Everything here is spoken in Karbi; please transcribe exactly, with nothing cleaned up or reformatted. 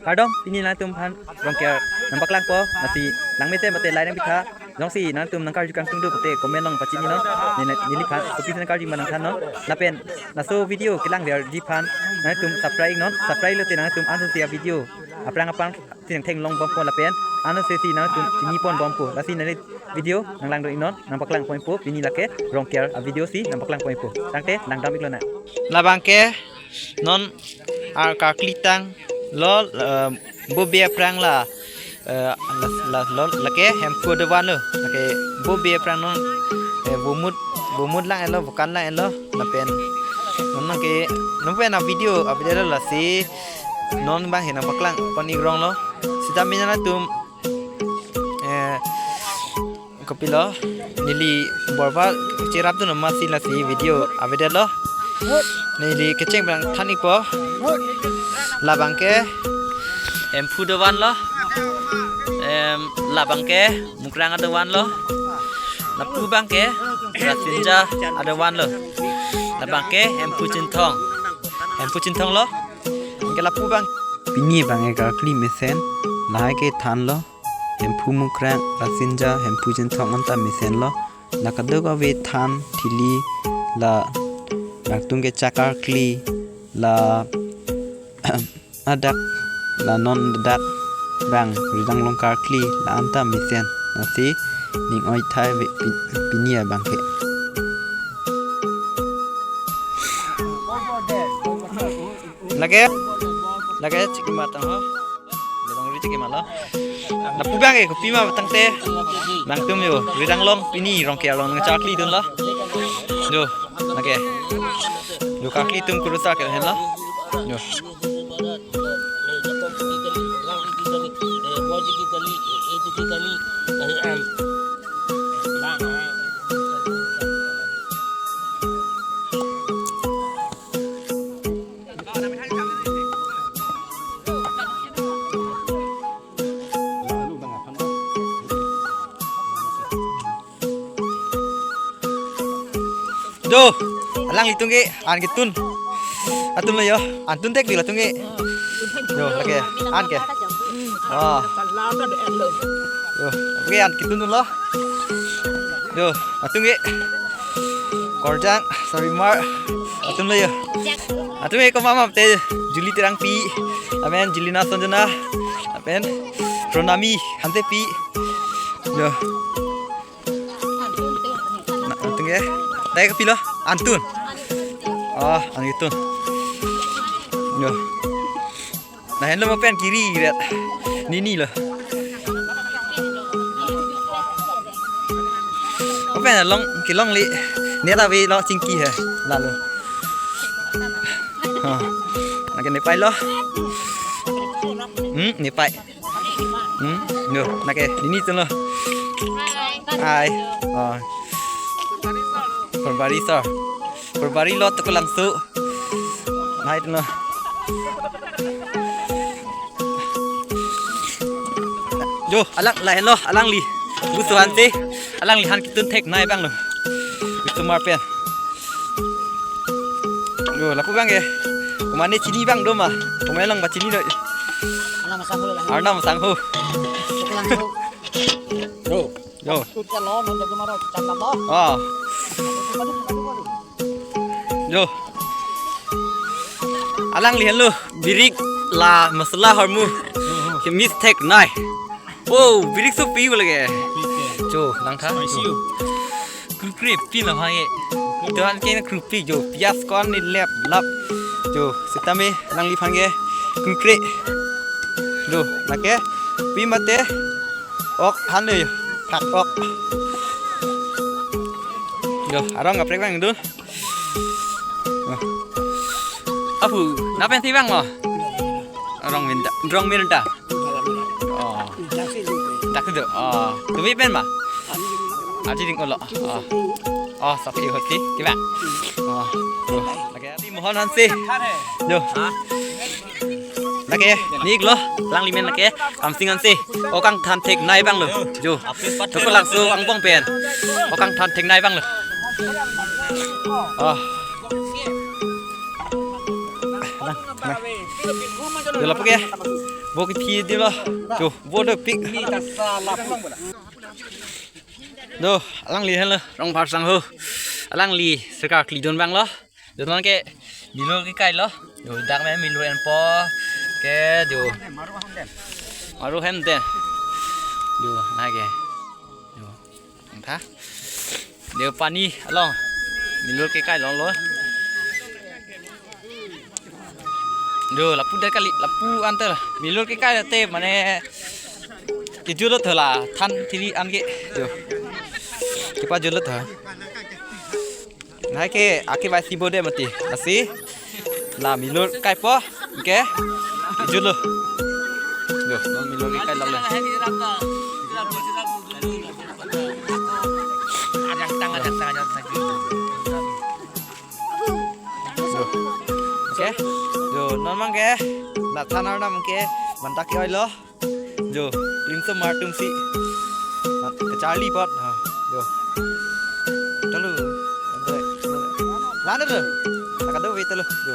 Kardom, pini nangtumphan Rongker nangpaklangpo, lasi langmesen mate lai nangpitha, jongsi nangtum nangkarju kangtung do pute comment along pachininon, neli, neliphan kopisi nangkarju ma nangthannon, lapen laso video kelang verji aphan nangtum subscribe non, subscribe lote nangtum ansose a-video aphrang aphrang si nangthenglong bompo lapen ansose si nangtum chini pon bompo, lasi neli video nanglang do-iknon, nangpaklang ponpo, pini lake Rongker a-video si nangpaklang ponpo. Tangte langdam-iklonang. Labang ke non ar karkli tanglo, eh, bobe aphrang la, eh, la, la, lo, lake Hemphu adovan lo, lake bobe aphrang non, eh, bomut, bomut lang-etlo, bokan lang-etlo, lapen non nangke, non pen a-video, a-video lo lasi, non bang he nangpaklang pon-ik rong lo, sita mina nangtum, eh, kopilo, neli borba cherapdun amatsi lasi video avedetlo. Neli kecheng bang than-ikpo. Labang ke Hemphu adovan lo. Em, labang ke Mukrang adovan lo. Lapu bang ke Rasinja adovan lo. Labang ke Hemphu Chinthong. Hemphu Chinthong lo. Anke lapu bang. Pini bang ke karkli mesen. Lahai ke thanlo. Hemphu Mukrang, Rasinja, Hemphu Chinthong anta mesen lo. La kadokave than thili la nangtum ke cha karkli la adak la non dak bang ridang long karkli la anta mesen. Lasi ning oi thai ave pi-, pini abang ke. Lake, lake chikima tang ho. Lebang ri chikima lo. Lapu bang ke kopima tangte. Nangtum yo, ridang long pini Rongker along nangcha karkli dunlo. Yo, lake. Yo karkli atum kurusar ke lahenlo. Yo. Do, alanglitum ke an ketun atum lo yo, an tun thek pilo latum ke. Yo, lake an ke. Oh. Yo, lake an ketun lo. Yo, latum ke. Korjang, Sarimar, latum lo yo. Latum ke komat ma te, Julie Terangpi, lapen Juliana Sonjona, lapen Pranami Hansepi. Yo. Na, latum ke. Dai kopilo? An tun. Oh, an ketun. Yo. Lahenlo ma pen kiri ret. Nini lo. Ma pen long, kelongle. Ne ta ave lo chingki he. Lalo. Ha. Lake Nepal lo. Hmm, Nepal. Hmm, yo, lake nini atum lo. Hai. Oh. Perbari sir. Perbari lo Tokolangso. Hai atum lo. Yo, alang lahenlo, alangli. Busu Hanse, alangli han ketun theknei abang lo. Itu mar pen. Yo, lapu bang ke. Komat ne chini abang do ma. Komat lang ba chini do. Arnam asangho lahenlo. Arnam asangho. Tokolangso. Yo. Yo. Tut ke lo, non jago maro, cham lam lo. Ah. Yo. Alangli henlo, birik la masala hormu. Ke mix theknei. Oh, birik sopi boleh ke. Oke. Jo, langtha. Spicy. Jo. Kurkure pi la bhai. Tuhan ke na kurkure jo. Pias kon ni lep lap. Jo, sitame alangliphan ke. Kurkure. Jo, lake. Pi mate. Ok, han le. Phak ok. Jo, arong kaprek bang dun. Apu, na pensi bang mo? Rong minta, rong minta. Oh. Dak itu. Oh. Tumi pen ma? Aji ding olo. Oh. Oh, sapi hosi, kiba? Oh. Tuh. Lake, di mohon Hanse. Yo. Lake, nik lo, alangli men lake, Kamsing Hanse. Okang than theknei abang lo. Jo. Tokolangso angbong pen. Okang than theknei abang lo. Oh. Lang, lang. Yo, lapu ke. Bo kithi dilo. Jo, bo dopik. Do, alangli henlo, Rongphar sangho. Alangli sirkar kli dun abang lo. Do, non ke milur kekai lo. Do, dak me milur enpo. Ke, do. Maru hem den. Do, na ke. Do. Tha. Do, pani along. Milur kekai longlo. Do, lapu dak kali, lapu antar. Milur kekai te mane kejut lo thola, than thiri an ke. Do. Kepajut lo tho. Nahai ke, ake bai sibo de mati. Lasi. La milur kaipo. Ke. Kejut lo. Do, non milur kekai longlo. Ajak tang, ajak tang, ajak tang. Do. Ke. Do, non abang ke. La than arnam ke. Banta ke-oi lo. Jo, limsomar atum si. Kacharli apot. Ha, jo. Chalo. Lana do. Laka do wait lo. Jo.